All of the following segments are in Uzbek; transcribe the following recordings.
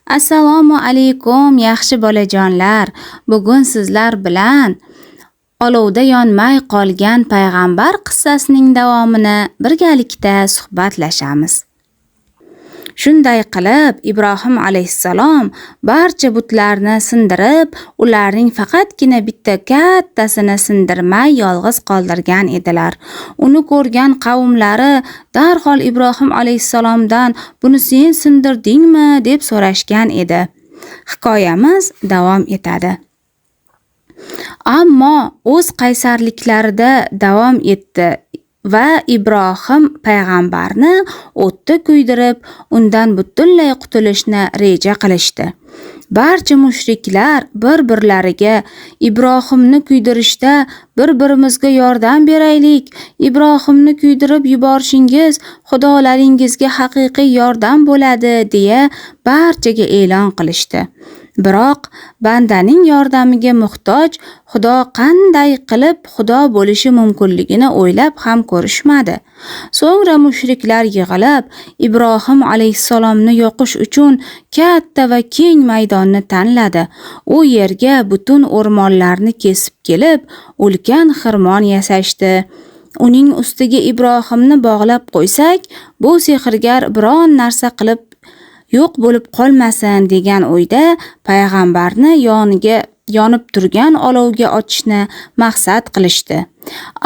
Assalomu alaykum, yaxshi bolajonlar. Bugun sizlar bilan olovda yonmay qolgan payg'ambar qissasining davomini birgalikda suhbatlashamiz. Shunday qilib, Ibrohim alayhissalom barcha butlarni sindirib, ularning faqatgina bitta kattasini sindirmay yolg'iz qoldirgan edilar. Uni ko'rgan qavmlari darhol Ibrohim alayhissalomdan "Buni sen sindirdingmi?" deb so'rashgan edi. Hikoyamiz davom etadi. Ammo o'z qaysarliklarida davom etdi va Ibrohim payg'ambarni o'tda kuydirib, undan butunlay qutulishni reja qilishdi. Barcha mushriklar bir-birlariga Ibrohimni kuydirishda bir-birimizga yordam beraylik. Ibrohimni kuydirib yuborishingiz xudolaringizga haqiqiy yordam bo'ladi, deya barchaga e'lon qilishdi. Biroq bandaning yordamiga muhtoj Xudo qanday qilib Xudo bo'lishi mumkinligini o'ylab ham ko'rishmadi. So'ngra mushriklar yig'ilib, Ibrohim alayhissalomni yoqish uchun katta va keng maydonni tanladi. U yerga butun o'rmonlarni kesib kelib, ulkan xirmon yasashdi. Uning ustiga Ibrohimni bog'lab qo'ysak, bu sehrgar biron narsa qilib yo'q bo'lib qolmasin degan o'yda payg'ambarni yoniga yonib turgan olovga otishni maqsad qilishdi.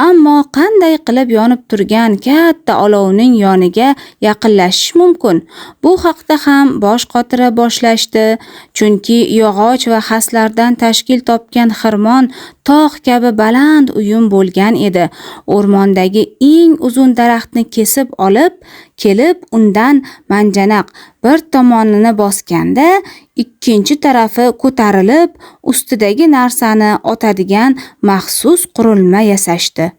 Ammo qanday qilib yonib turgan katta olovning yoniga yaqinlashish mumkin? Bu haqda ham bosh qotira boshlashdi, chunki yog'och va xaslardan tashkil topgan xirmon tog' kabi baland uyum bo'lgan edi. O'rmondagi eng uzun daraxtni kesib olib kelib, undan manjanaq bir tomonini bosganda ikkinchi tarafi ko'tarilib, ustidagi narsani otadigan maxsus qurilma yasashdi.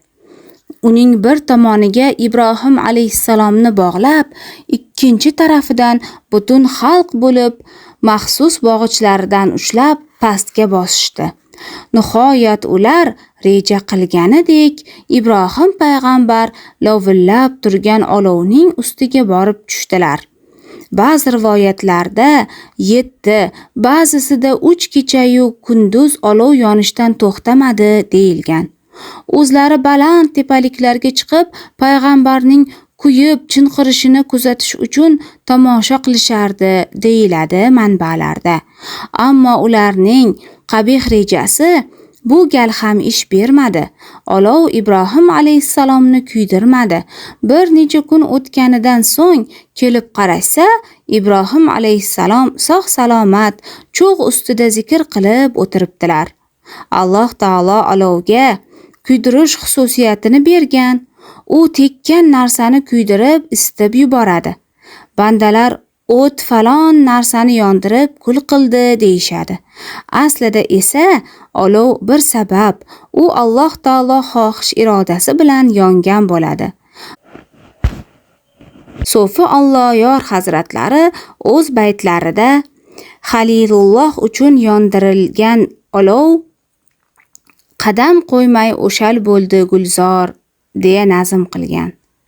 Uning bir tomoniga Ibrohim alayhissalomni bog'lab, ikkinchi tarafidan butun xalq bo'lib maxsus bog'ichlaridan ushlab pastga bosishdi. Nihoyat ular reja qilganidek Ibrohim payg'ambar lovillab turgan olovning ustiga borib tushdilar. Ba'zi rivoyatlarda 7, ba'zisida 3 kecha-yu kunduz olov yonishdan to'xtamadi deyilgan. O'zlari baland tepaliklarga chiqib, payg'ambarning kuyib chinqirishini kuzatish uchun tomosha qilishardi deyiladi manbalarda. Ammo ularning qabih rejasi bu gal ham ish bermadi. Olov Ibrohim alayhissalomni kuydirmadi. Bir necha kun o'tganidan so'ng kelib qarashsa, Ibrohim alayhissalom sog' salomat cho'g' ustida zikr qilib o'tiribdilar. Alloh taolo olovga kuydirish xususiyatini bergan. U tekkan narsani kuydirib, isitib yuboradi. Bandalar o't falon narsani yondirib kul qildi deyishadi. Aslida esa olov bir sabab, u Alloh taolo xohish irodasi bilan yongan bo'ladi. So'fi Olloyor hazratlari o'z baytlarida Halilulloh uchun yondirilgan olov qadam qo'ymay o'shal bo'ldi gulzor deya nazm qilgan.